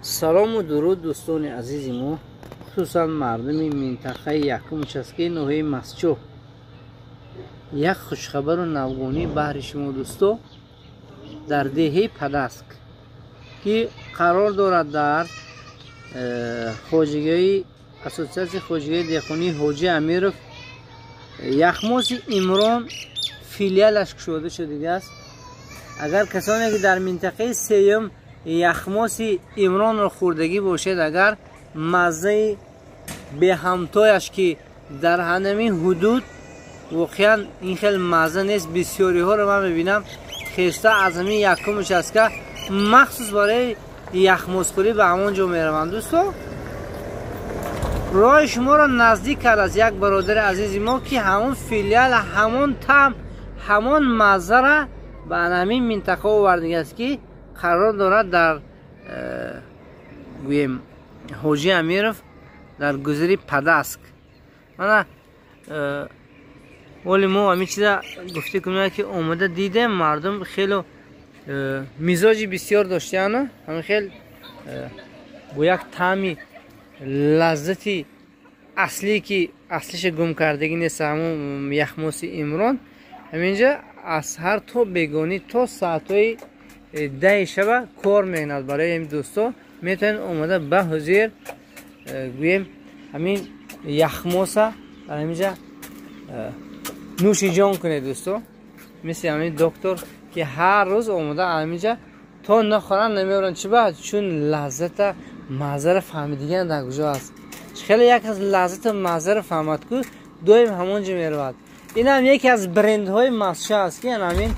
Салому дуруд, дӯстони азизи мо, хусусан мардуми минтақаи якум участкаи ноҳияи Мастчоҳ. Як хушхабару навгонӣ баҳри шумо, дӯсто, дар деҳаи Падаск, ки қарор дорад дар хоҷигии ассотсиатсияи хоҷигии деҳқонии Ҳоҷи Амиров, яхмоси Имрон филиалаш кушода шудагиаст. Агар касоне ки дар минтақаи сеюм яхмоси Имронро хӯрдагӣ бошед, агар маззаи беҳамтояш, ки дар ҳамин ҳудуд воқеан ин хел мазза нест, бисёриҳоро ман мебинам хеста аз ҳамин якум участка махсус барои яхмосхӯрӣ ба ҳамон ҷо мераванд. Дӯсто, роҳи шуморо наздик кардааст як бародари азизи мо, ки ҳамон филиал, ҳамон таъм, ҳамон маззара ба ҳамин минтақа овардагиаст, ки қарор дорад дар гӯем Ҳоҷи Амиров, дар гузари Падаск. Мана воли мо ҳамин чиза гуфта кунем, ки омада дидем, мардум хело мизоҷи бисёр доштияну ҳамин хел бо як таъми лаззати аслӣ, ки аслиша гум кардагӣ нест, ҳамон яхмоси Имрон. Ҳаминҷа аз ҳар то бегонӣ то соатҳои 10 шаба кор мекунад. Барои ҳамин, дӯсто, метавонед омада ба ҳузир гӯем ҳамин яхмоса дар ҳаминҷа нӯши ҷон кунед, дӯсто, мисли ҳамин доктор, ки ҳар рӯз омада ҳаминҷа то нахӯранд намеоранд. Чӣ ба? Чун лаззата, маззара фаҳмидиган дар куҷо аст. Хеле як аз лаззата, маззара фаҳмад ку, доим ҳамон ҷо меравад. Ин ҳам яке аз брендҳои Мастчоҳ аст, ки ҳамин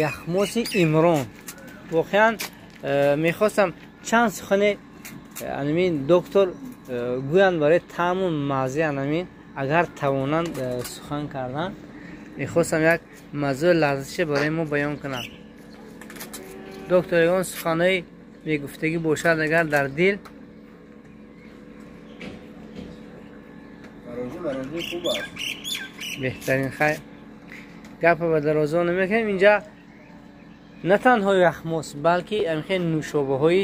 яхмоси Имрон. Воқеан мехостам чанд сухане ҳамин доктор гӯянд барои таъму маззаи ҳамин, агар тавонанд сухан кардан. Мехостам як маззаи лаззатиша барои мо баён кунанд. Доктор, ягон суханҳои мегуфтагӣ бошад агар дар дил? Беҳтарин. Хайр, гапа ба дарозо намекунем. Инҷа на танҳо яхмос, балки ҳамихел нӯшобаҳои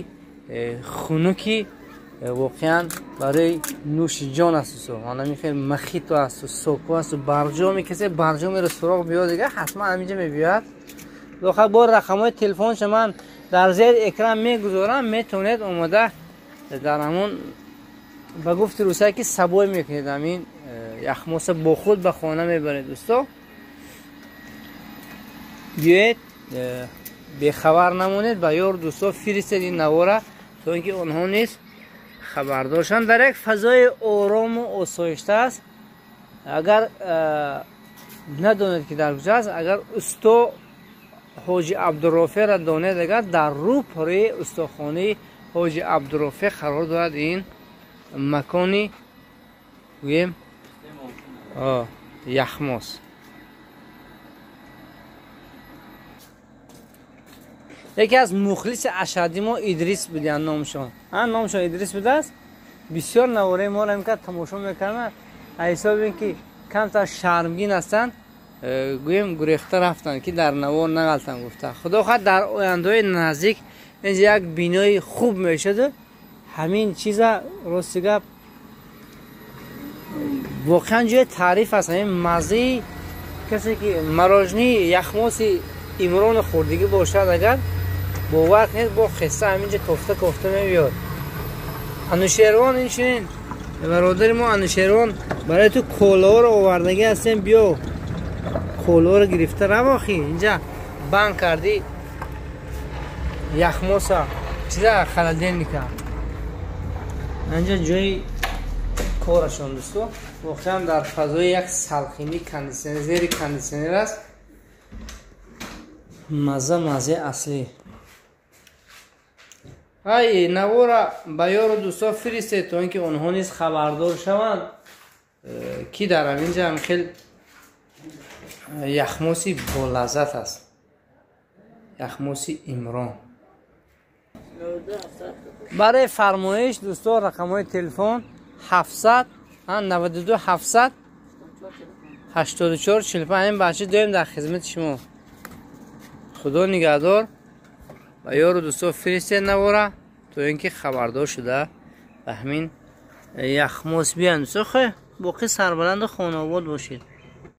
хунуки воқеан барои нӯши ҷон аст. Ҳамин хел мохито асту соко асту барҷоми, касе барҷомеро суроғ биёд, дига ҳатман ҳаминҷа мебиёяд. Лоха бо рақамҳои телефонша ман дар зери экран мегузорам, метавонед омада дар ҳамон, ба гуфти русия, ки сабой мекунед, ҳамин яхмоса бо худ ба хона мебаред. Дӯсто, биёед, бехабар намонед, ба ёр дӯсто фиристед ин навора, то ин ки онҳо низ хабардор шаванд. Дар як фазои орому осоишта аст. Агар надонед, ки дар куҷо аст, агар усто Ҳоҷи Абдурофеъро донед, агар дар рӯ пораи устохонаи Ҳоҷи Абдурофеъ қарор дорад ин макони гӯем яхмос. Яке аз мухлиси ашадди мо Идрис будиянд номшон, номшон Идрис будааст. Бисёр навораи моро ҳам тамошо мекарданд. Аз ҳисоби ин ки камтар шармгин ҳастанд, гӯем гурехта рафтанд, ки дар навор нағалтанд гуфта. Худо хоҳад, дар ояндаҳои наздик инҷа як бинои хуб мешаду ҳамин чиза, рости гап, воқеан ҷои таъриф аст. Ҳамин маззаи касе ки мороженое яхмоси Имрону хӯрдагӣ бошад, агар бовар кунед, бо хеста ҳаминҷа кофта кофта мебиёд. Анушервон, инчунин бародари мо Анушервон, барои ту колаҳоро овардагӣ ҳастем, биё колаҳоро гирифта рав. Охи инҷа банд кардӣ яхмоса, чиза, холодильника. Инҷа ҷои корашон, дӯсто, воқеан дар фазои як салқинӣ, кондитсионер, зери кондитсионер аст. Мазза, маззаи аслӣ. Ай навора ба ёру дӯсто фиристед, то ин ки онҳо низ хабардор шаванд, ки дар ҳаминҷа ҳам хел яхмоси болаззат аст, яхмоси Имрон. Барои фармоиш, дӯсто, рақамҳои телефон 700 92 700 84 45. Ин бача доим дар хизмати шумо. Худо нигаҳдор. Ба ёру дӯсто фиристед навора. То ин ки хабардор шуда ба ҳамин яхмос биён. Дӯсто, боқӣ сарбаланду хонаобод бошед.